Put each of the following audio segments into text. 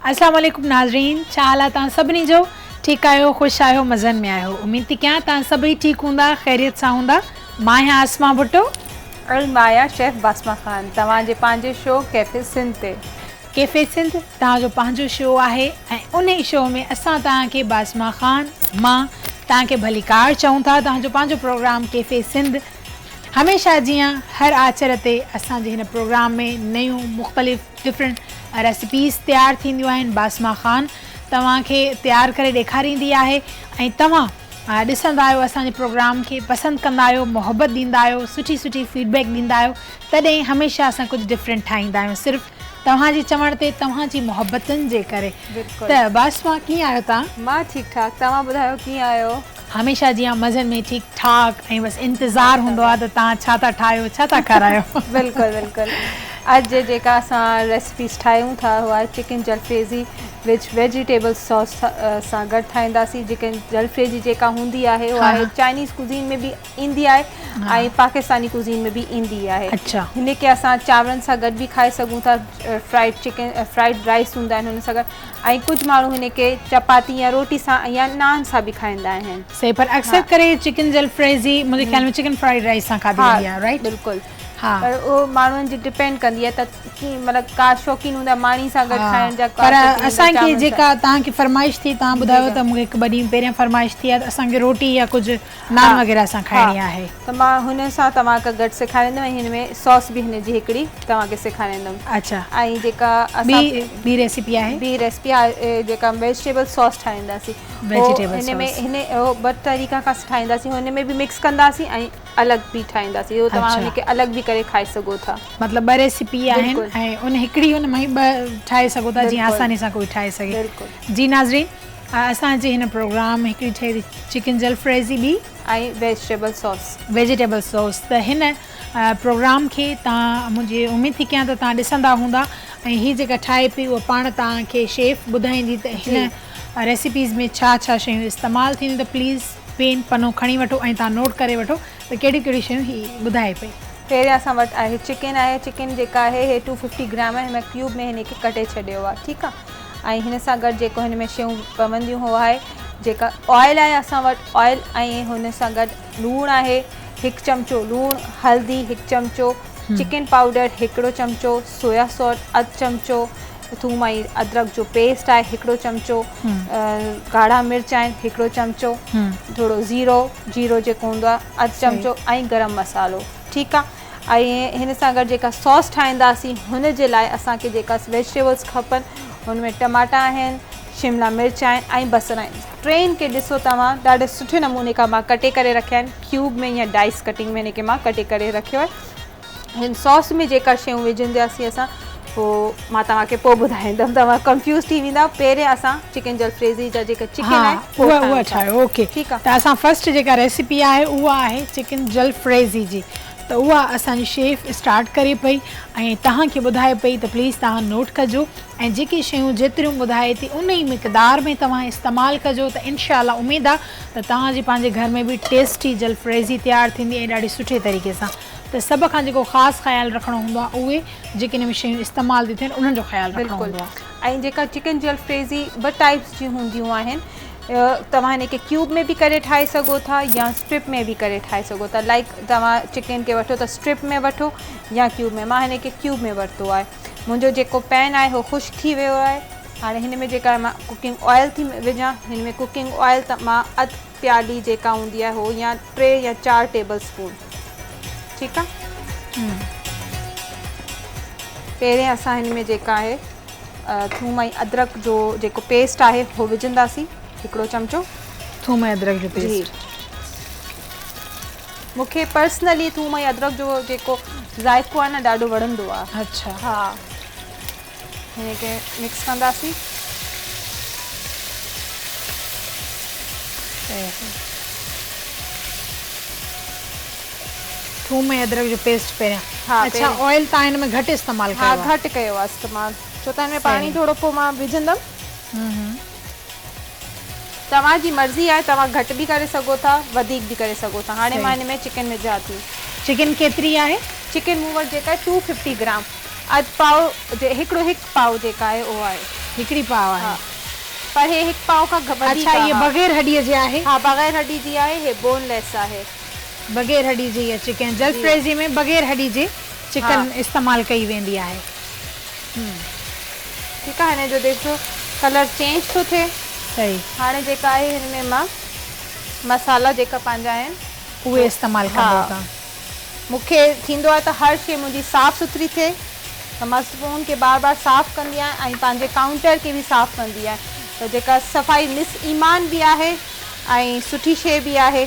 السلام عليڪم ناظرين ڇا حال آ توهان سڀني جو ٺيڪ آهيو خوش آهيو مزن ۾ آهيو اميد ٿي ڪيان توهان سڀئي ٺيڪ هوندا خيريت سان هوندا مان آهيان اسما ڀٽو ۽ مان آهيان شيف باسما خان توهان جي پنهنجي شو ڪيفي سنڌ تي. ڪيفي سنڌ توهان جو پنهنجو شو آهي ۽ انهي شو ۾ اسان توهان کي باسما خان مان توهان کي ڀليڪار چئون ٿا توهان جو پنهنجو پروگرام ڪيفي سنڌ هميشه جيان هر آچر تي اسان جي هن پروگرام ۾ نيون مختلف ڊفرنٽ ريسيپيز تيار ٿينديون آهن باسما خان توهان کي تيار ڪري ڏيکاريندي آهي ۽ توهان ڏسندا آهيو اسان جي پروگرام کي پسند ڪندا آهيو محبت ڏيندا آهيو سٺي سٺي فيڊ بيڪ ڏيندا آهيو تڏهن هميشه اسان ڪجهه ڊفرنٽ ٺاهيندا آهيون صرف توهان جي چوڻ تي توهان جي محبتن جي ڪري ته باسما ڪيئن آهيو توهان؟ مان ٺيڪ ٺاڪ توهان ٻڌايو ڪيئن آهيو؟ هميشه جيان مزن ۾ ٺيڪ ٺاڪ ۽ بس انتظار هوندو آهي ته توهان ڇا ٿا ٺاهيو ڇا ٿا کارايو. بلڪل بلڪل اڄ جيڪا اسان ريسپيز ٺاهيون ٿا اها آهي چڪن جلفريزي وچ ويجيٽيبل ساس سان گڏ ٺاهينداسين چڪن جلفريزي جيڪا هوندي آهي اها آهي چائنيز ڪوزين ۾ به ايندي آهي ۽ پاڪستاني ڪوزين ۾ به ايندي آهي هن کي اسان چانورن سان گڏ به کائي سگهون ٿا فرائيڊ چڪن فرائيڊ رائس هوندا آهن هن سان گڏ ۽ ڪجهه ماڻهو هن کي چپاتي يا روٽي سان يا نان سان به کائيندا آهن. صحيح پر اڪثر ڪري چڪن جلفريزي منهنجي خيال ۾ چڪن فرائيڊ رائيس سان کاڌي ويندي آهي رائيٽ؟ بلڪل ها پر اهو ماڻهن جي ڊپينڊ ڪندي آهي ته ڪي مطلب ڪا شوقين هوندا ماني سان گڏ کائڻ جا پر اسان کي جيڪا توهان کي فرمائش ٿي توهان ٻڌايو ته مون کي هڪ ٻه ڏينهن پهريان فرمائش ٿي آهي ته اسان کي روٽي يا ڪجهه نان وغيره سان کائڻي آهي. ته مان هن سان توهان کي گڏ سيکاريندم ۽ هن ۾ ساس به هن جي هڪڙي توهان کي سيکاريندم. اڇا. ۽ جيڪا اسان ٻي ٻي ريسيپي آهي. ٻي ريسيپي آهي جيڪا ويجيٽيبل ساس ٺاهينداسين. ويجيٽيبل ساس. هن ۾ هن اهو ٻه طريقا کان ٺاهينداسين هن ۾ به مڪس ڪنداسين ۽ الڳ به ٺاهينداسين اهو توهان هن کي الڳ به ڪري کائي سگهو ٿا. مطلب ٻه ريسيپي آهن ۽ ان هڪڙي ان مان ئي ٻه ٺاهي سگهو ٿا جيئن آساني سان ڪوئي ٺاهي سگهي. بلڪل. جي ناظرين اسان جي هن پروگرام هڪڙي ٺهي ٿي چڪن جلفريزي ٻي. ۽ ويجيٽيبل ساس. ويجيٽيبل ساس ته هن پروگرام کي توهان منهنجي اميد ٿي ڪيان ته توهان ڏسندا هوندا ۽ هي جيڪا ٺاهي پئي اها پاڻ توهان کي شيف ٻڌائيندي ته هن ريسيپيز ۾ ڇا ڇا شيون استعمال ٿينديون ته پليز پين پنو کڻي وٺو ۽ توهان نوٽ ڪري وٺو ته ڪهڙيون ڪهڙيون شيون هي ٻڌائي پئي. پهريان اسان وٽ آهي چڪن آهي چڪن جيڪا آهي هي ٽو ففٽي گرام آهي هن ۾ ڪيوب ۾ هن کي ڪٽي ڇڏيو آهي ٺيڪ آهي. ۽ هن سان گڏ جيڪو هن ۾ شيون پونديون هو آهي جيڪا آئل آهي اسان وٽ آئل ۽ هن سان گڏ لوڻ آهي هڪ چمچو لوڻ هلدي هڪ چمچو چڪن پائوڊر هڪڙو چمچو سويا ساس اڌ چمچو ٿوم ۽ ادرڪ جو پيسٽ آهي هڪڙو چمچو ڳاڙها مرچ آهن هڪڙو چمچو ٿورو زيرو جيرو جيڪو هوندو آهي اڌ چمچو ۽ گرم مصالحو ٺيڪ آهي ۽ هن سان گڏ جيڪا ساس ٺاهينداسين هن جي لاء اسان کي جيڪا ويجيٽيبلس کپن هن ۾ ٽماٽا آهن شملا مرچ آهن ۽ بصر آهن ٽين کي ڏسو توهان ڏاڍي سٺي نموني کان مان ڪٽي ڪري رکيا آهن ڪيوب ۾ يا ڊائس ڪٽنگ ۾ هن کي مان ڪٽي ڪري رکيو آهي هن ساس ۾ جيڪا شيون وجهنداسين اسان پوء مان توهان کي پوء ٻڌائيندم توهان ڪنفيوز ٿي ويندا پهرين اسان چڪن جلفريزي جا جيڪا چڪن آهي اها اها ٺاهيو اوڪي ٺيڪ آ ته اسان فرسٽ جيڪا ريسيپي آهي اها آهي چڪن جلفريزي جي ته اها اسان جي شيف اسٽارٽ ڪري پئي ۽ توهان کي ٻڌائي پئي ته پليز توهان نوٽ ڪجو ۽ جيڪي شيون جيتريون ٻڌائي ٿي ان ئي مقدار ۾ توهان استعمال ڪجو ته انشاء الله اميد آ ته توهان جي پنهنجي گهر ۾ به ٽيسٽي جلفريزي تيار ٿيندي ۽ ڏاڍي سٺي طريقي سان ته سڀ کان جيڪو خاص خيال رکڻو هوندو آ اهي جيڪي ان ۾ شيون استعمال ٿيون ٿين انهن جو خيال رکڻو هوندو آ. ۽ جيڪا چڪن جلفريزي ٻه ٽائپس جون هونديون آهن توهان هن کي ڪيوب ۾ به ڪري ٺاهي سگهو ٿا يا اسٽرپ ۾ به ڪري ٺاهي سگهو ٿا لائڪ توهان چڪن کي وٺو ته اسٽرپ ۾ وٺو يا ڪيوب ۾ مان هن کي ڪيوب ۾ ورتو آهي منهنجو جيڪو پين آهي هو خشڪ ٿي ويو آهي هاڻي هن ۾ جيڪا مان ڪوڪنگ آئل ٿي وجهان هن ۾ ڪوڪنگ آئل ته مان اڌ پيالي جيڪا هوندي آهي هو يا ٽي يا چار ٽيبل اسپون ٺيڪ آهي پهرين اسان هن ۾ جيڪا آهي ٿوم ۽ ادرڪ جو جيڪو پيسٽ آهي اهو وجهنداسين هڪڙو چمچو ٿوم ۽ ادرڪ جو پيسٽ مون کي پرسنلي ٿوم ۽ ادرڪ جو جيڪو ذائقو آهي نه ڏاڍو وڻندو آهي. اڇا. ها هن کي مڪس ڪنداسين. ٿوم ۽ ادرڪ جو پيسٽ پهريان. ها اڇا آئل تان هن ۾ گهٽ استعمال ڪيو آهي. ها گهٽ ڪيو آهي استعمال ڇو ته هن ۾ پاڻي ٿورو پوء مان وجهندم. توهان جي مرضي آهي توهان گهٽ به ڪري سگهو ٿا وڌيڪ به ڪري سگهو ٿا هاڻي مان هن ۾ چڪن وجهان ٿي. چڪن ڪيتري آهي؟ چڪن مون وٽ جيڪا آهي ٽو ففٽي گرام اڌ پاء هڪڙو هڪ پاء جيڪا آهي اهو آهي. هڪڙي پاء آهي. ها پر هي هڪ پاء کان وڌيڪ اڇا هيء بغير هڏيء جي آهي. ها بغير هڏي جي آهي هي بون ليس آهي. بغير هڏي جي هيء چڪن جلفريزي ۾ بغير هڏي جي چڪن استعمال ڪئي ويندي آهي. ٺيڪ آهي هن جو ڏسو ڪلر چينج ٿو ٿئي. صحيح. هاڻي جيڪا آهي هن ۾ مان مصالحا جيڪا پنهنجا آهن اهي استعمال ڪندو توهان. مون کي ٿيندو آهي ته هر شيء منهنجي صاف سٿري ٿئي ته مان اسپون کي بار بار صاف ڪندي آهيان ۽ پنهنجي ڪائونٽر کي به صاف ڪندي آهيان ته جيڪا صفائي نصف ايمان به آهي ۽ سٺي شيء به آهي.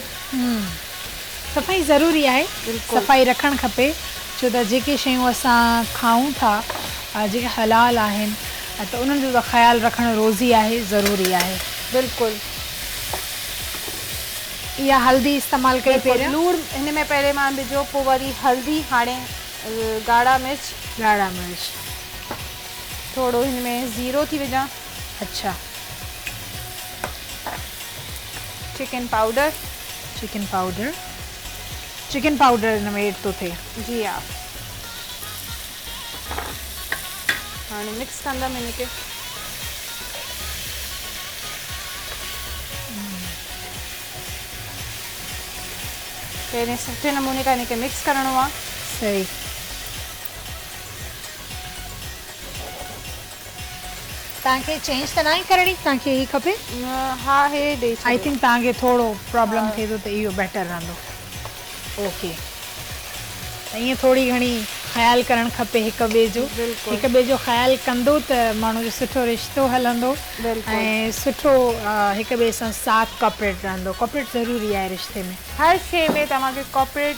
صفائي ضروري آهي صفائي رکڻ کپي ڇو ته جيڪي شيون اسان کائون ٿا جيڪي حلال آهن ته انهن جو ته خيال رکڻ روزي آهي ضروري آهي. بلڪل. اها هلدي استعمال ڪئي پهريان. لوڻ هن ۾ پهرين مان وجهو پوء وري هلدي هاڻي ڳاڙها مرچ. ڳاڙها مرچ. ٿورو هن ۾ زيرو ٿي وجهان. اڇا. Chicken powder. Chicken powder chicken powder هن ۾ ايڊ ٿو ٿئي. جي ها هاڻي مڪس ڪندم هن کي. پهرين سٺي نموني کان هن کي مڪس ڪرڻو آ. صحيح. توهان کي چينج ته ناهي ڪرڻي توهان کي هي کپي؟ ها هي ڏئي ڇڏيو. I think توهان کي ٿورو پرابلم ٿئي ٿو ته اهو بيٽر رهندو. اوڪي ته ائين ٿوري گهڻي خيال ڪرڻ کپي هڪ ٻئي جو هڪ ٻئي جو خيال ڪندو ته ماڻهو جو سٺو رشتو هلندو ۽ سٺو هڪ ٻئي سان ساٿ ڪاپريٽ رهندو ڪاپريٽ ضروري آهي رشتي ۾. هر شي ۾ توهان کي ڪاپريٽ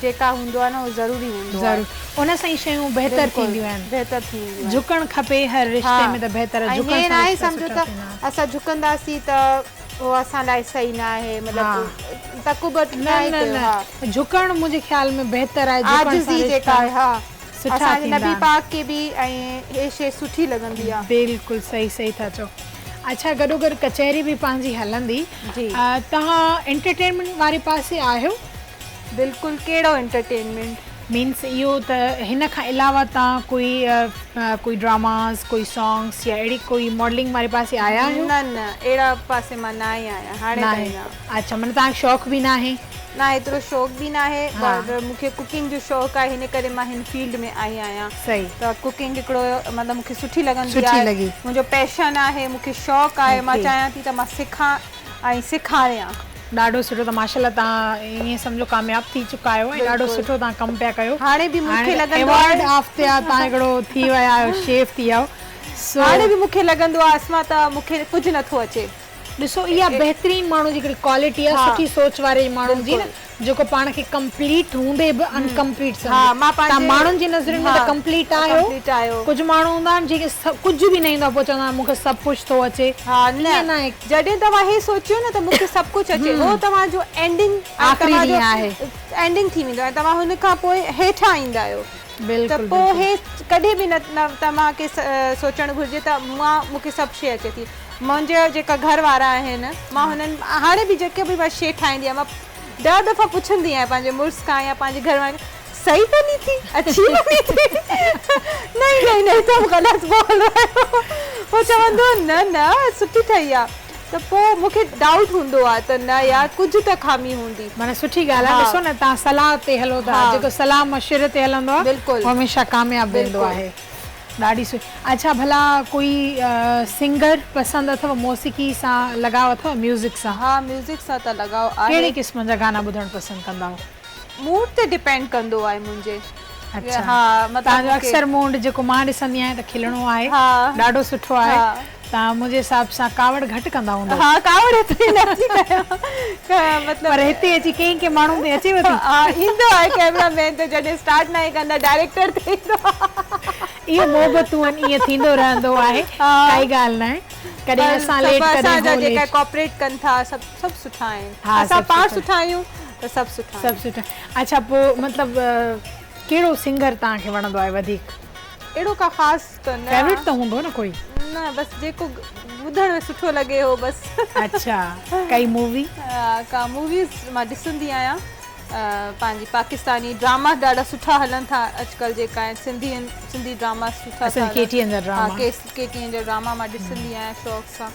جيڪا هوندو آهي نه اهو ضروري هوندو آهي. ضرور ان سان ئي شيون بهتر ٿينديون آهن. بهتر ٿينديون آهن. جهڪڻ کپي هر رشتي ۾ ته بهتر آهي جهڪڻ سان رشتا سٺا ٿيندا آهن. اسان جهڪنداسين ته اهو اسان لاء صحيح نه آهي مطلب تڪبر نه نه نه جهڪڻ منهنجي خيال ۾ بهتر آهي جهڪڻ سان عاجزي جيڪا آهي ها اسان جي نبي پاڪ کي به ۽ هي شي سٺي لڳندي آهي. بلڪل صحيح صحيح ٿا چئو. اڇا گڏو گڏ ڪچهري به پنهنجي هلندي. توهان انٽرٽينمينٽ واري پاسي آهيو؟ بلڪل ڪهڙو انٽرٽينمينٽ؟ مينس اهو ته هن کان علاوه توهان ڪوئي ڪوئي ڊراماز ڪوئي سانگس يا اهڙي ڪوئي ماڊلنگ واري پاسي آيا آهيو؟ نه نه اهڙا پاسي مان ناهي آيان هاڻي تائين نه. اڇا معنيٰ توهان کي شوق به ناهي؟ نه ايترو شوق به ناهي پر مون کي ڪوڪنگ جو شوق آهي هن ڪري مان هن فيلڊ ۾ آئي آهيان ته ڪوڪنگ هڪڙو مطلب مون کي سٺي لڳندي آهي منهنجو پيشن آهي مون کي شوق آهي مان چاهيان ٿي ته مان سکان ۽ سيکاريان. ڏاڍو سٺو ته ماشاءالله توهان ائين سمجهو ڪامياب ٿي چڪا آهيو ۽ ڏاڍو سٺو توهان ڪم پيا ڪيو. هاڻي به مون کي لڳندو آهي ايوارڊ آفته توهان هڪڙو ٿي ويا آهيو شيف ٿي ويا آهيو سو هاڻي به مون کي لڳندو آهي اسما ته مون کي ڪجهه نٿو اچي. ڏسو اها بهترين ماڻهو جي هڪڙي ڪوالٽي آهي سٺي سوچ واري ماڻهو جي نه جيڪو پاڻ کي ڪمپليٽ هوندي به انڪمپليٽ سمجهي. توهان ماڻهن جي نظرين ۾ ته ڪمپليٽ آهيو. ڪجهه ماڻهو هوندا آهن جيڪي ڪجهه به نه ايندو آهي پوء چوندا آهن مون کي سڀ ڪجهه ٿو اچي. ائين ناهي. جڏهن توهان هي سوچيو نه ته مون کي سڀ ڪجهه اچي اهو توهان جو اينڊنگ آخري ڏينهن آهي. اينڊنگ ٿي ويندو ۽ توهان هن کان پوء هيٺان ايندا آهيو ته پوء هي ڪڏهن به نه توهان کي سوچڻ گهرجي ته مان مون کي سڀ شيء اچي ٿي. منهنجا جيڪا گهر وارا آهن مان هنن هاڻي به جيڪي به مان شيء ٺاهيندي آهيان مان ڏهه دفعا پڇندي آهيان پنهنجي مڙس کان يا پنهنجي گهر وارن کان صحيح بني ٿي اڇي بني ٿي نهين نهين نهين تم غلط بول رهي هو هو چوندو نه نه سٺي ٺهي آهي ته پوء مون کي ڊائوٽ هوندو آهي ته نه يار ڪجهه ته خامي هوندي. معنيٰ سٺي ڳالهه آهي ڏسو نه توهان صلاح تي هلو ٿا جيڪو صلاح مشوري تي هلندو آهي اهو هميشه ڪامياب ويندو آهي. ڏاڍي سٺي اڇا ڀلا ڪوئي سنگر پسند اٿو موسيقي سان لڳاء اٿو ميوزڪ سان. ها ميوزڪ سان ته لڳاء آهي. ڪهڙي قسم جا گانا ٻڌڻ پسند ڪندا آهيو. موڊ تي ڊپينڊ ڪندو آهي منهنجي. اڇا توهان جو اڪثر موڊ جيڪو مان ڏسندي آهيان ته کلڻو آهي ڏاڍو سٺو آهي توهان منهنجي حساب سان ڪاوڙ گهٽ ڪندا هوندؤ. ها ڪاوڙ ايتري نه ٿي ڪيان مطلب. پر هتي اچي ڪنهن ڪنهن ماڻهو تي اچيو ٿي. ها ايندو آهي ڪئميرا مين ته جڏهن اسٽارٽ ناهي ڪندا ڊائريڪٽر تي ايندو آهي. اهو محبتون آهن ائين ٿيندو رهندو آهي ڪائي ڳالهه ناهي ڪڏهن اسان ليٽ ڪڏهن هو ليٽ. اسان جا جيڪا ڪوآپريٽ ڪن ٿا سڀ سڀ سٺا آهن اسان پاڻ سٺا آهيون ته سڀ سٺا آهن. سڀ سٺا اڇا پوء مطلب ڪهڙو سنگر توهان کي وڻندو آهي وڌيڪ. اهڙو ڪا خاص ته نه. فيورٽ ته هوندو نه ڪوئي. نه بس جيڪو ٻڌڻ ۾ سٺو لڳي هو بس. اڇا ڪائي مووي. ها ڪا موويز مان ڏسندي آهيان. پنهنجي پاڪستاني ڊراما ڏاڍا سٺا هلن ٿا اڄڪلهه جيڪا آهن سنڌي سنڌي ڊراما سٺا ٿا ڪي ٽي اين جا ڊراما ها ڪي ٽي اين جا ڊراما مان ڏسندي آهيان شوق سان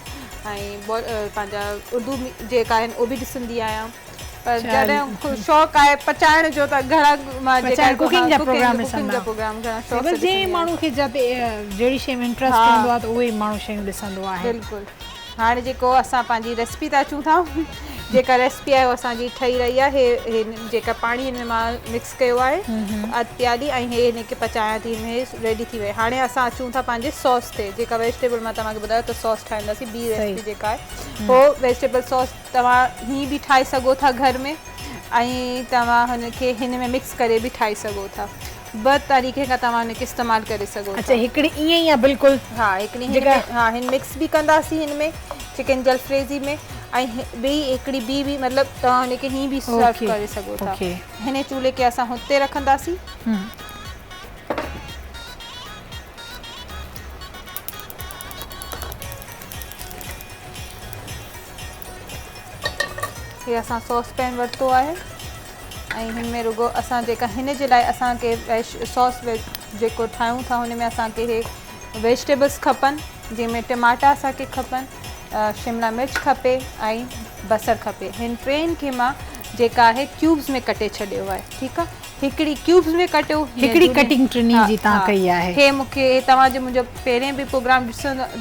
۽ پنهنجا اردو جيڪا آهن اهي به ڏسندي آهيان پر جڏهن شوق آهي پچائڻ جو ته گهڻا مان جيڪا ڪوڪنگ جا پروگرام ڪوڪنگ جا پروگرام گهڻا شوق سان جنهن ماڻهو کي جاتي جهڙي شي ۾ انٽرسٽ هوندو آهي ته اهي ماڻهو شيون ڏسندو آهي بلڪل هاڻي جيڪو اسان پنهنجي ريسپي تي اچون ٿا جيڪا ريسپي آهي اسان جي ٺهي رهي آهي هي جيڪا پاڻي هن ۾ مان مڪس ڪيو آهي اڌ پيالي ۽ هي هن کي پچايان ٿي هن ۾ ريڊي ٿي وئي هاڻي اسان اچون ٿا پنهنجي ساس تي جيڪا ويجيٽيبل مان توهان کي ٻڌايو ته ساس ٺاهينداسين ٻي ريسپي جيڪا آهي هو ويجيٽيبل ساس توهان هي به ٺاهي سگهو ٿا گهر ۾ ۽ توهان هن کي هن ۾ مڪس ڪري به ٺاهي سگهو ٿا ٻه طريقي کان توهان هن کي استعمال ڪري سگهو ٿا. اڇا هڪڙي ائين ئي آ بلڪل. ها هڪڙي هن ۾ ها هن مڪس به ڪنداسين هن ۾ چڪن جلفريزي ۾ ۽ ٻي هڪڙي ٻي به مطلب توهان هن کي هين به سرو ڪري سگهو ٿا. هن چولهي کي اسان هتي رکنداسين. هي اسان ساس پين ورتو آهي. ۽ هن ۾ رڳو اسان جيڪا هن جي لاء اسان کي ساس جيڪو ٺاهيون ٿا هن ۾ اسان کي هي ويجيٽيبلس کپن جنهن ۾ ٽماٽا اسان کي کپن شملا مرچ کپي ۽ بصر کپي هن ٽين کي مان جيڪا آهي ڪيوبس ۾ ڪٽي ڇڏيو آهي ٺيڪ آهي هڪڙي ڪيوبس ۾ ڪٽيو هڪڙي ڪٽنگ ٽنهي جي تان ڪئي آهي هي مون کي توهان جو منهنجو پهرين به پروگرام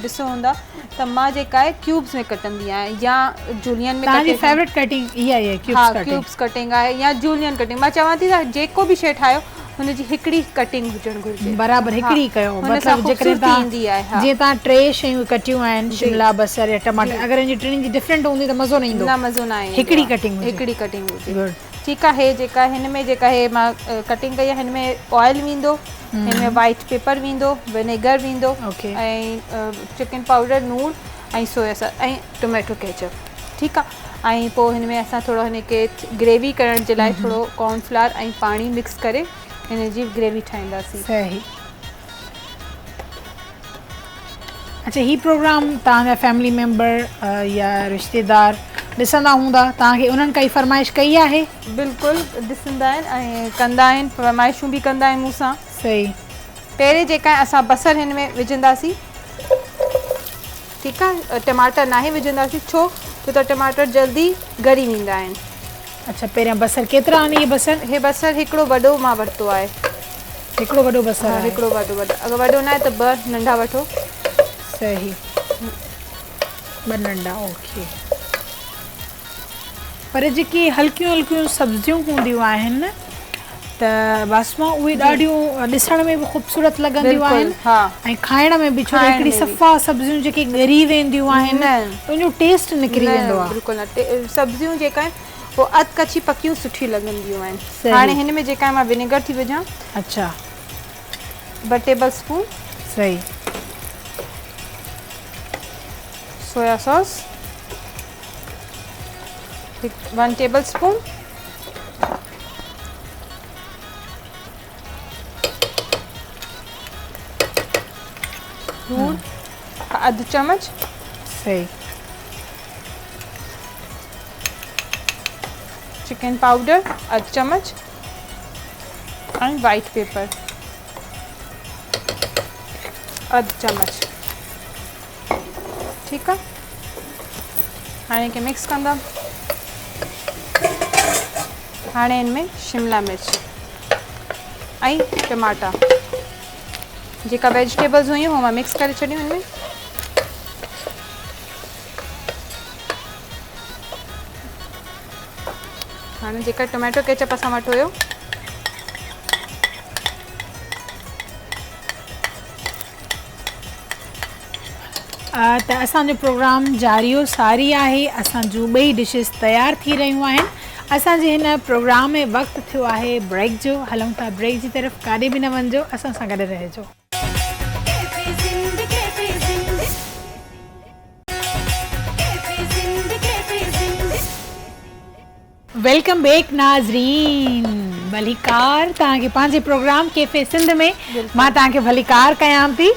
ڏسو هوندا ته مان جيڪا آهي ڪيوبس ۾ ڪٽندي آهيان يا جولين ۾ توهان جي فيورٽ ڪٽنگ اها ئي آهي ڪيوبس ڪٽنگ ها ڪيوبس ڪٽنگ آهي يا جولين ڪٽنگ مان چوان ٿي ته جيڪو به شي ٺاهيو هن جي هڪڙي ڪٽنگ هجڻ گهرجي برابر هڪڙي ڪيو مطلب جيڪڏهن توهان جيئن توهان ٽي شيون ڪٽيون آهن شملا بصر يا ٽماٽر اگر ان جي ٽنهي جي ڊفرنٽ هوندي ته مزو نه ايندو نه مزو نه ايندو هڪڙي ڪٽنگ هجي هڪڙي ڪٽنگ هجي ٺيڪ آهي هي جيڪا هن ۾ جيڪا هي مان ڪٽنگ ڪئي آهي هن ۾ آئل ويندو هن ۾ وائيٽ پيپر ويندو، ونيگر ويندو ۽ چڪن پائوڊر، لوڻ ۽ سويا ساس ۽ ٽوميٽو ڪيچپ ٺيڪ آ ۽ پوء هن ۾ اسان ٿورو هن کي گريوي ڪرڻ جي لاء ٿورو ڪارن فلار ۽ پاڻي مڪس ڪري هن جي گريوي ٺاهينداسين. صحيح اڇا هي پروگرام توهان جا فيملي ميمبر يا رشتيدار ڏسندا هوندا توهان کي انهن ڪائي فرمائش ڪئي آهي؟ بلڪل ڏسندا آهن ۽ ڪندا آهن فرمائشون به ڪندا آهن مون سان. صحيح. پهرين جيڪا اسان بصر هن ۾ وجهنداسين ٺيڪ آهي ٽماٽا ناهي وجهنداسين ڇو ڇو ته ٽماٽر جلدي ڳري ويندا آهن. اڇا پهريان بصر ڪيترا آهن اهي بصر؟ هي بصر هڪڙو وڏو مان ورتو آهي. هڪڙو وڏو بصر آهي. هڪڙو وڏو وڏو اگر وڏو ناهي ته ٻه ننڍا وٺو. صحيح ٻه ننڍا اوڪي. پر جيڪي هلڪيون هلڪيون سبزيون هونديون آهن ته باسما اهي ڏاڍيون ڏسڻ ۾ به خوبصورت لڳنديون آهن ۽ کائڻ ۾ به ڇو ته هڪڙي صفا سبزيون جيڪي ڳري وينديون آهن ان جو ٽيسٽ نڪري ويندو آهي. بلڪل نه سبزيون جيڪا آهن اهي اڌ ڪچي پڪيون سٺيون لڳنديون آهن. هاڻي هن ۾ جيڪا مان ونيگر ٿي وجهان. اڇا. 2 ٽيبل اسپون. صحيح. سويا ساس 1 ٽيبل اسپون. لوڻ اڌ چمچ. صحيح. چڪن پائوڊر اڌ چمچ ۽ وائيٽ پيپر اڌ چمچ. ٺيڪ آ هاڻي کي مڪس ڪندم. هاڻي ان ۾ شملا مرچ ۽ ٽماٽا جيڪا ويجيٽيبلز هيون هو مان مڪس ڪري ڇڏيون ان ۾. هاڻي جيڪا ٽوميٽو ڪيچپ اسان وٽ هيو ته اسان جو پروگرام جاري و ساري آهي اسان جون ٻئي ڊشز تيار ٿي رهيون آهن اسان جي هن پروگرام ۾ وقت ٿيو آهي بريڪ جو هلون ٿا بريڪ جي طرف ڪاڏي به نه وڃجو اسان سان گڏ رهجو. Welcome back ناظرين ڀليڪار توهان کي پنهنجي پروگرام ڪيفي سنڌ ۾ مان توهان کي ڀليڪار ڪيان ٿي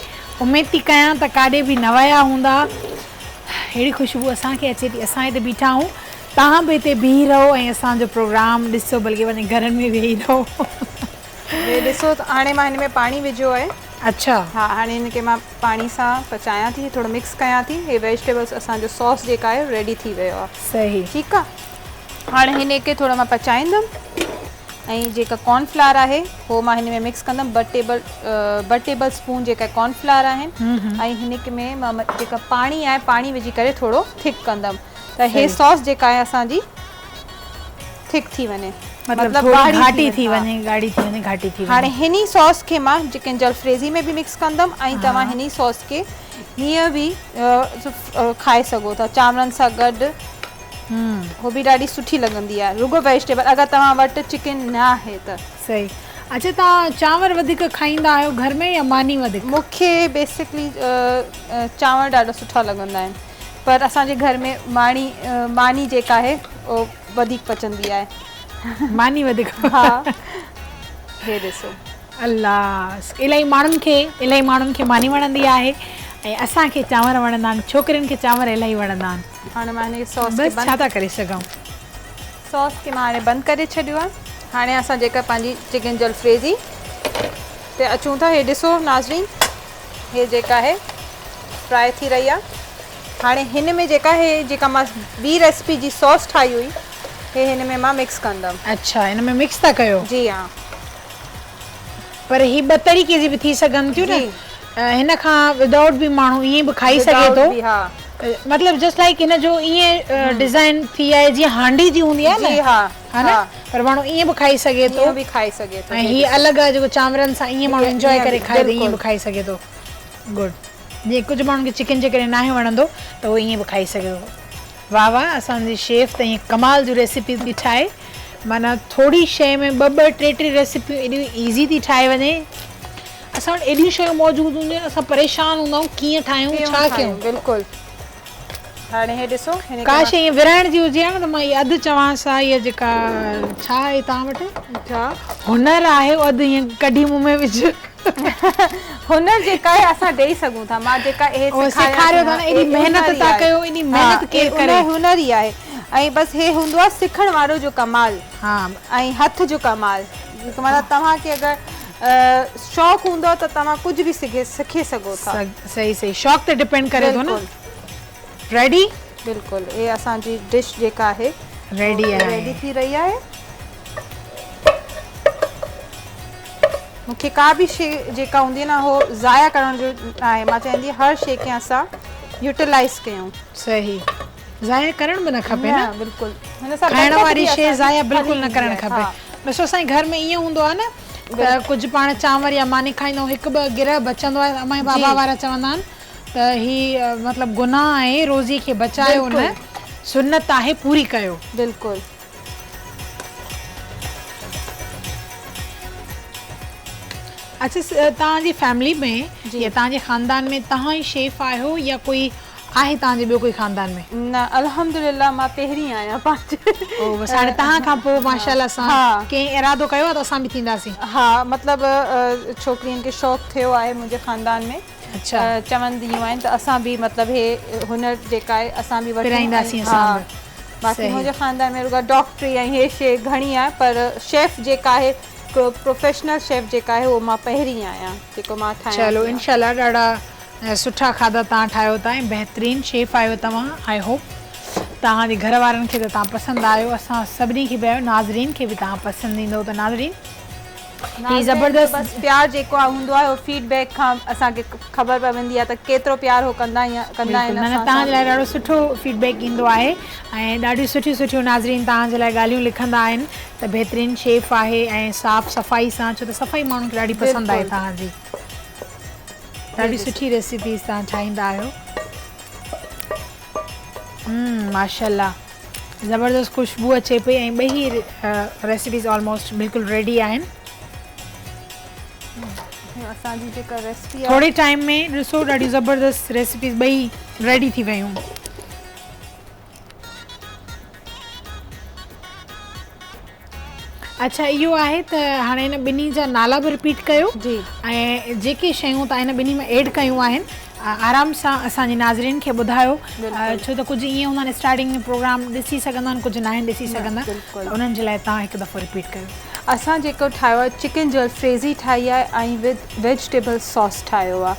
اميد ٿي ڪيان ته ڪاڏي به نه ويا هوندا اهڙي خوشبو اسان کي اچي ٿي اسان هتي بيٺا آهيون توهان به هتي بيهي رهو ۽ اسان جو پروگرام ڏسو بلڪه وڃي گهرن ۾ ويهي رهو. هي ڏسو ته هاڻي مان هن ۾ پاڻي وجهيو آهي. اڇا. ها هاڻي هن کي مان پاڻي سان پچايان ٿي ٿورو مڪس ڪيان ٿي هي ويجيٽيبلس اسان جو ساس جيڪا آهي ريڊي ٿي ويو آهي. صحيح. ٺيڪ آهي هاڻي هن کي ٿورو مان پچائيندم ۽ جيڪا ڪارن فلار آهي هو مان هن ۾ مڪس ڪندم ٻه ٽيبل ٻه ٽيبل اسپون جيڪا ڪارن فلار آهن ۽ هن ۾ مان جيڪا پاڻي آهي پاڻي وجهي ڪري ٿورو ٿڪ ڪندم ته هي ساس جيڪا آهي اسان جي ٿڪ ٿي وڃي مطلب ٿوري گهاٽي ٿي وڃي ڳاڙهي ٿي وڃي گهاٽي ٿي وڃي. هاڻي هن ئي ساس کي مان چڪن جلفريزي ۾ به مڪس ڪندم ۽ توهان هن ئي ساس کي هيئن به کائي سگهو ٿا چانورن سان گڏ هو به ڏاڍي سٺي لڳندي آهي رڳو ويجيٽيبل اگر توهان وٽ چڪن نه آهي ته. صحيح اڇا توهان چانور وڌيڪ کائيندا آهيو گهر ۾ يا ماني وڌيڪ؟ مون کي بيسڪلي چانور ڏاڍا سٺا لڳندا آهن پر اسان جي گهر ۾ ماڻي ماني جيڪا آهي اهو وڌيڪ پچندي آهي. ماني وڌيڪ ها هي ڏسو. الله الاهي ماڻهن کي الاهي ماڻهن کي ماني وڻندي آهي ۽ اسان کي چانور وڻندا آهن ڇوڪرين کي چانور الاهي وڻندا آهن. هاڻي مان هن کي ساس کي بس ڇا ٿا ڪري سگهون. ساس کي مان هاڻي بند ڪري ڇڏيو آهي. هاڻي اسان جيڪا پنهنجي چڪن جلفريزي تي اچون ٿا هي ڏسو ناظرين هي جيڪا آهي فرائي ٿي رهي آهي هاڻي هن ۾ جيڪا هي جيڪا مان ٻي ريسپي جي ساس ٺاهي هئي هي هن ۾ مان مڪس ڪندم. اڇا هن ۾ مڪس ٿا ڪيو. جي ها. پر هي ٻه طريقي جي به ٿي سگهن ٿيون نه هن کان ودائوٽ به ماڻهو ائين به کائي سگهي ٿو مطلب جسٽ لائيڪ هن جو ائين ڊزائن ٿي آهي جيئن هانڊي جي هوندي آهي نه جي ها ها نه پر ماڻهو ائين به کائي سگهي ٿو ائين به کائي سگهي ٿو ۽ هي الڳ آهي جيڪو چانورن سان ائين ماڻهو انجوائي ڪري کائي ته ائين به کائي سگهي ٿو گڊ جيئن ڪجهه ماڻهن کي چڪن جي ڪري ناهي وڻندو ته هو ائين به کائي سگهي ٿو. واه واه اسان جي شيف ته ائين ڪمال جون ريسيپيز ٿي ٺاهي معنيٰ ٿوري شيء ۾ ٻه ٻه ٽي ٽي ريسيپيون ايڏيون ايزي ٿي ٺاهي وڃي اسان وٽ ايڏيون شيون موجود هونديون آهن اسان پريشان هوندا آهيون ڪيئن ٺاهيون ڇا ڪيون. بلڪل هاڻي هي ڏسو هن کي ڪا شيء ائين ورهائڻ جي هجي ها نه ته مان هي اڌ چوانس ها هيء جيڪا ڇا آهي توهان وٽ ڇا هنر آهي اڌ ائين ڪڍي مون ۾ وجهه. هنر جيڪا آهي اسان ڏئي سگهون ٿا مان جيڪا اهي سيکاريو ٿا نه ايڏي محنت ٿا ڪيو ايڏي محنت ڪير ڪري هنر ئي آهي ۽ بس هي هوندو آهي سکڻ وارو جو ڪمال ۽ هٿ جو ڪمال معنيٰ توهان کي اگر شوق هوندو ته توهان ڪجهه به سگهي سکي سگهو ٿا. صحيح صحيح شوق تي ڊپينڊ ڪري ٿو نه. ريڊي. بلڪل هي اسان جي ڊش جيڪا آهي ريڊي آهي ريڊي ٿي رهي آهي. مون کي ڪا به شي جيڪا هوندي آهي نه هو ضايع ڪرڻ جو ناهي مان چاهيندي هر شي کي اسان يوٽيلائز ڪيون. صحيح ضايع ڪرڻ به نه کپي نه بلڪل هن سان کائڻ واري شي ضايع بلڪل نه ڪرڻ کپي ڏسو اسان جي گهر ۾ ائين هوندو آهي نه ته ڪجهه پاڻ چانور يا ماني کائيندا آهيون هڪ ٻه گرهه بچندو آهي امان بابا وارا چوندا آهن ته هي مطلب گناهه آهي روزي کي بچايو نه سنت آهي پوري ڪيو. بلڪل. اڇا توهان جي فيملي ۾ يا توهان جي خاندان ۾ توهان ئي شيف آهيو يا ڪوئي آهي توهان جي ٻيو ڪوئي خاندان ۾؟ نه الحمدلله مان پهرين آهيان پنهنجي. او بس هاڻي توهان کان پوء ماشاءالله سان ڪنهن ارادو ڪيو آهي ته اسان به ٿينداسين. ها مطلب ڇوڪرين کي شوق ٿيو آهي منهنجي خاندان ۾. چونديون آهن ته اسان به مطلب هي هنر جيڪا آهي اسان به وٺون پرائينداسين اسان به. باقي منهنجي خاندان ۾ رڳا ڊاڪٽري ۽ هي شي گهڻي آهي پر شيف جيڪا آهي پروفيشنل شيف جيڪا آهي اهو مان پهرين آهيان جيڪو مان ٺاهيان چلو انشاء الله ڏاڍا سٺا کاڌا توهان ٺاهيو ٿا ۽ بهترين شيف آهيو توهان I hope توهان جي گهر وارن کي ته توهان پسند آيو اسان سڀني کي به آيو ناظرين کي به توهان پسند ايندو ته ناظرين هي زبردست. بس پيار جيڪو آ هوندو آهي اهو فيڊ بيڪ کان اسان کي خبر پوندي آهي ته ڪيترو پيار هو ڪندا ڪندا آهن اسان سان. توهان جي لاء ڏاڍو سٺو فيڊ بيڪ ايندو آهي ۽ ڏاڍيون سٺيون سٺيون ناظرين توهان جي لاء ڳالهيون لکندا آهن ته بهترين شيف آهي ۽ صاف صفائي سان ڇو ته صفائي ماڻهن کي ڏاڍي پسند آهي توهان جي ڏاڍي سٺي ريسيپيز توهان ٺاهيندا آهيو ماشاءالله. زبردست خوشبو اچي پئي ۽ ٻئي ريسيپيز آلموسٽ بلڪل ريڊي آهن. اسان جي جيڪا ريسيپي آهي ٿوري ٽائيم ۾ ڏسو ڏاڍي زبردست ريسيپيز ٻئي ريڊي ٿي ويون. اڇا اهو آهي ته هاڻي هن ٻنهي جا نالا به رپيٽ ڪيو جي ۽ جيڪي شيون توهان هن ٻنهي ۾ ايڊ ڪيون آهن آرام سان اسان جي ناظرين کي ٻڌايو ڇو ته ڪجهه ائين هوندا آهن اسٽارٽنگ ۾ پروگرام ڏسي سگهندا آهن ڪجهه ناهن ڏسي سگهندا ته انهن جي لاء توهان هڪ دفعو رپيٽ ڪيو. اسان جيڪو ٺاهيو آهي چڪن جلفريزي ٺاهي آهي ۽ وٿ ويجيٽيبل ساس ٺاهيو آهي.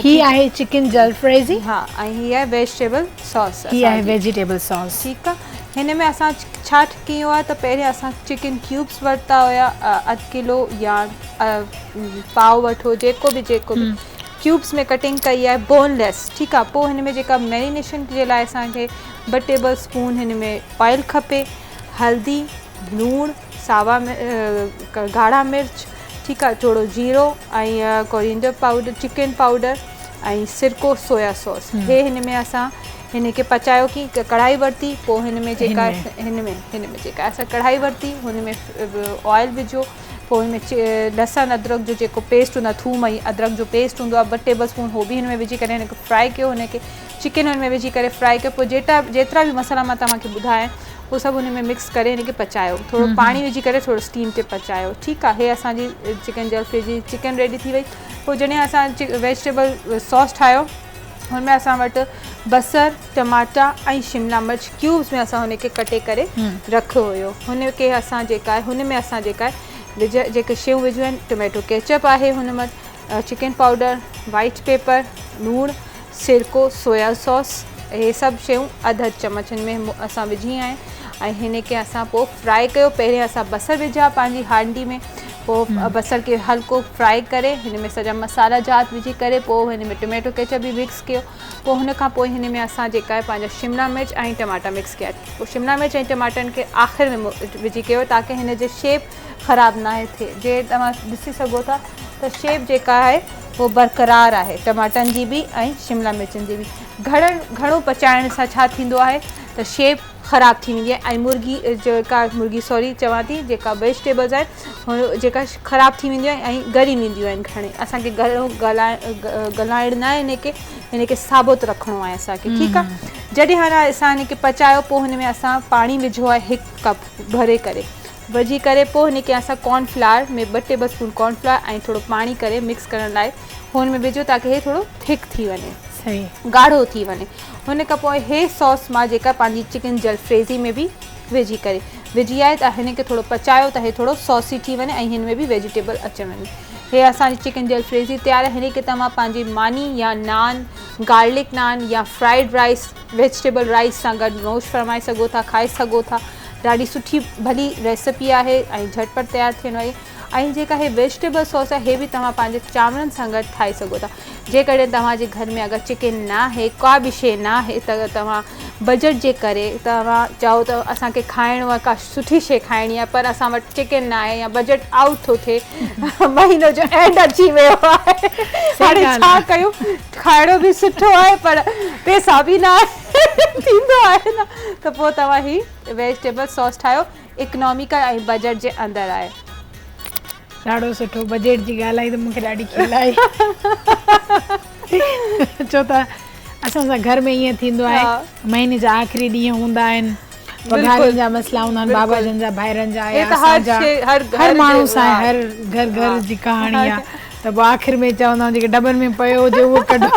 هي آهي چڪن جلفريزي. ها ۽ هي آهي ويجيٽيبل ساس. هي آهي ويجيٽيبل ساس. ٺيڪ آهي هن ۾ اسان ڇا ڪيو آهي ته پهرين اسان چڪن ڪيوبس ورتا هيا اڌ ڪلو يا پاء وٺو جيڪو به جيڪو به ڪيوبس ۾ ڪٽنگ ڪئي آهي بون ليس ٺيڪ آهي پوء هن ۾ جيڪا ميرينيشن جي لاء اسان کي ٻه ٽيبل اسپون هن ۾ آئل کپي هلدي لوڻ ساوا ڳاڙها مرچ ٺيڪ آهي ٿورو جيرو ۽ ڪورينڊر پائوڊر چڪن پائوڊر ۽ سرڪو سويا ساس هي هن ۾ اسان هن کي پچايو ڪي ڪڙهائي ورتي پوء هن ۾ جيڪا هن ۾ هن ۾ جيڪا اسان ڪڙهائي ورتي هن ۾ آئل وجهو پوء هن ۾ لسن ادرڪ جو جيڪو پيسٽ هوندو آهي ٿوم ۽ ادرڪ جو پيسٽ هوندو آهي ٻه ٽيبل اسپون هو به هن ۾ وجهي ڪري هن کي فرائي ڪيو هن کي چڪن هن ۾ وجهي ڪري فرائي ڪيو پوء جيٽا جيترا به مصالحا مان توهان کي ٻڌايا آهن هو سڀ هن ۾ مڪس ڪري هن کي پچايو ٿورو پاڻي وجهي ڪري ٿورو اسٽيم تي پچايو ٺيڪ آهي هي اسان جي چڪن جلفريزي چڪن ريڊي ٿي وئي پوء جڏهن اسان ويجيٽيبل ساس ٺاهيو هن ۾ اسان وٽ بصر، ٽماٽا ۽ شملا مرچ ڪيوبس ۾ اسان هن کي ڪٽي ڪري رکيو هيو هن کي اسان جيڪا آهي هن ۾ اسان جيڪا آهي وجهه جيڪي شيون وجهيون آهن ٽميٽو ڪيچپ آهي هن ۾ چڪن پائوڊر وائيٽ پيپر لوڻ سرڪو سويا ساس اهي سڀ شيون اڌ اڌ چمچ هن ۾ اسان وجهي آهن ۽ هن کي اسان پوء فرائي ڪيو پهرين اسان بصر وجها پنهنجي هانڊي ۾ پوء بصر کي هلڪو فرائي ڪري هن ۾ سڄا مصالحا جات وجهي ڪري پوء هن ۾ ٽميٽو ڪيچپ به مڪس ڪيو پوء هن کان پوء هن ۾ اسان جيڪا آهي پنهنجا شملا مرچ ۽ ٽماٽا مڪس ڪيا پوء شملا مرچ ۽ ٽماٽن کي آخر ۾ وجهي ڪيو تاڪه هن جي شيپ خراب ناهي ٿئي جي توهان ڏسي سگهو ٿا ته شيپ جيڪا آهي اهو برقرار آهي ٽماٽن جي به ۽ شملا مرچن جي به گهڻن گهڻو پچائڻ سان ڇا ٿيندو آهي ته شيپ خراب ٿي ويندي آهي ۽ مرغي جيڪا مرغي سوري چوان ٿي جيڪا ويجيٽيبلز آهن هو جيڪا خراب ٿي وينديون آهن ۽ ڳري وينديون آهن گهڻي اسانکي گهڻو ڳلائڻ ڳلائڻ نه آهي هن کي هن کي ثابت رکڻو آهي اسانکي ٺيڪ آهي جڏهن هاڻي اسان هن کي پچايو پوء هن ۾ اسان پاڻي وجهو آهي هڪ ڪپ ڀري ڪري وجهي ڪري پوء هن کي اسان ڪارن فلاور ۾ ٻه ٽيبل اسپون ڪارن فلاور ۽ ٿورو پاڻي ڪري مڪس ڪرڻ لاء هن ۾ وجهو تاڪه هي ٿورو ٿڪ ٿي وڃي ڳاڙهو ٿي وڃي هن کان پوء هي ساس مان جيڪا پنهنجي چڪن جلفريزي ۾ به وجهي ڪري وجهي آهي ته هن کي ٿورو پچايو ته هي ٿورو ساسي ٿي وڃي ۽ هن ۾ به ويجيٽيبل اچي وڃي هي اسان جي چڪن جلفريزي تيار آهي هن کي توهان پنهنجي ماني يا نان گارلڪ نان يا فرائيڊ رائس ويجيٽيبل رائس سان گڏ نوش فرمائي سگهو ٿا کائي سگهو ٿا ڏاڍي سٺي ڀلي ريسپي آهي ۽ جهٽپٽ تيار ٿيڻ واري ۽ جيڪا هي ويجيٽيبل ساس آهي هي به توهان پنهنجي چانورن سان گڏ ٺاهي سگهو ٿا جيڪڏهن توهان جي گهر ۾ اگر چڪن ناهي ڪا به شيء ناهي ته توهان بجيٽ جي ڪري توهان چئو ته اسان کي کائڻو آهي ڪا سٺي شيء کائڻي آهي پر اسان وٽ چڪن ناهي يا بجيٽ آئوٽ ٿو ٿئي مهينو جو اينڊ اچي ويو آهي هاڻي ڇا ڪيون کائڻو به سٺو آهي پر پيسا به نه آهن ٿيندو آهي نه ته پوء توهان هي ويجيٽيبل ساس ٺاهيو اڪناميڪل ۽ بجيٽ جي اندر آهي. ڏاڍو سٺو بجيٽ جي ڳالهه آئي ته مون کي ڏاڍي کل آئي ڇو ته اسان سان گهر ۾ ائين ٿيندو آهي مهيني جا آخري ڏينهن هوندا آهن پگهارن جا مسئلا هوندا آهن بابا جن جا ڀائرن جا يا اسان جا هر ماڻهو سان هر گهر گهر جي ڪهاڻي آهي ته پوء آخر ۾ چوندا آهيون جيڪي ڊٻن ۾ پيو هجي اهو ڪڍو.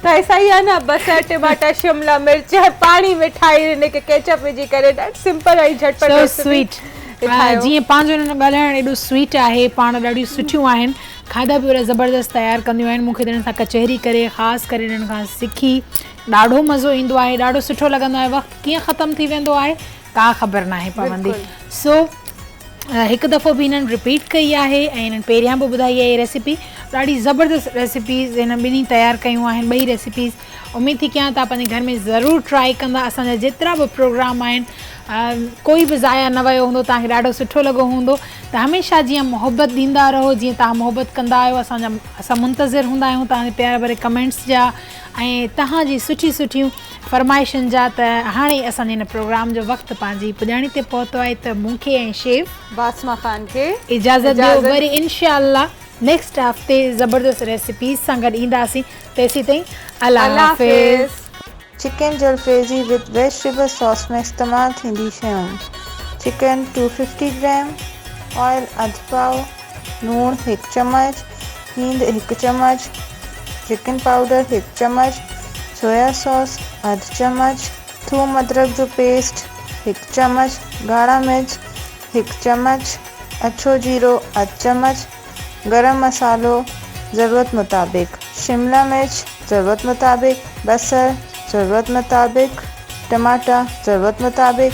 ته صحيح آهي نه بصر ٽماٽا شملا مرچ پاڻي ۾ ٺاهي هن کي ڪيچپ وجهي ڪري ڏاڍي سمپل ۽ جهٽپٽ سو سويٽ جيئن پنهنجو هنن جو ڳالهائڻ ايڏو سويٽ آهي پاڻ ڏاڍيون سٺيون آهن کاڌا به ايڏا زبردست تيار ڪنديون آهن مون کي ته هنن سان ڪچهري ڪري خاص ڪري هنن کان سکي ڏاڍو مزو ايندو آهي ڏاڍو سٺو لڳندو آهي وقت ڪيئن ختم ٿي ويندو آهي ڪا خبر ناهي پوندي سو هڪ دفعو به هنن رپيٽ ڪئي آهي ۽ هنن پهريان به ٻڌائي آهي ريسيپي ڏاڍي زبردست ريسيپيز هنن ٻنهي تيار ڪيون آهن ٻئي ريسيپيز اميد ٿي ڪيان توهان پنهنجي گهر ۾ ضرور ٽرائي ڪندا اسان جا جيترا به پروگرام آهن ڪوئي به ضايع نه ويو هوندو توهان کي ڏاڍو سٺو لڳو هوندو ته هميشه جيئن محبت ڏيندا رهو جيئن توهان محبت ڪندا آهيو اسان جا اسان منتظر هوندا آهيون توهان جي پيار ڀري ڪمينٽس جا ۽ توهان جي سٺي سٺيون فرمائشن جا ته هاڻي اسان جي هن پروگرام جو وقت پنهنجي پڄاڻي تي پهتو آهي ته مون کي ۽ شيف باسما خان کي اجازت ڏيو وري انشاء الله نيڪسٽ هفتي زبردست ريسيپيز سان گڏ اينداسين تيسيتائين الله حافظ. Chicken jalfrezi with vegetable sauce ۾ استعمال ٿيندي شيون. چڪن 250 گرام، آئل اڌ پاء، لوڻ هڪ چمچ، هينگ هڪ چمچ، چڪن پائوڊر هڪ چمچ، سويا ساس اڌ چمچ، ٿوم ادرڪ جو پيسٽ هڪ چمچ، ڳاڙها مرچ هڪ چمچ، اڇو جيرو اڌ چمچ، گرم مصالحو ضرورت مطابق، شملا مرچ ضرورت مطابق، بصر ضرورت مطابق، ٽماٽا ضرورت مطابق.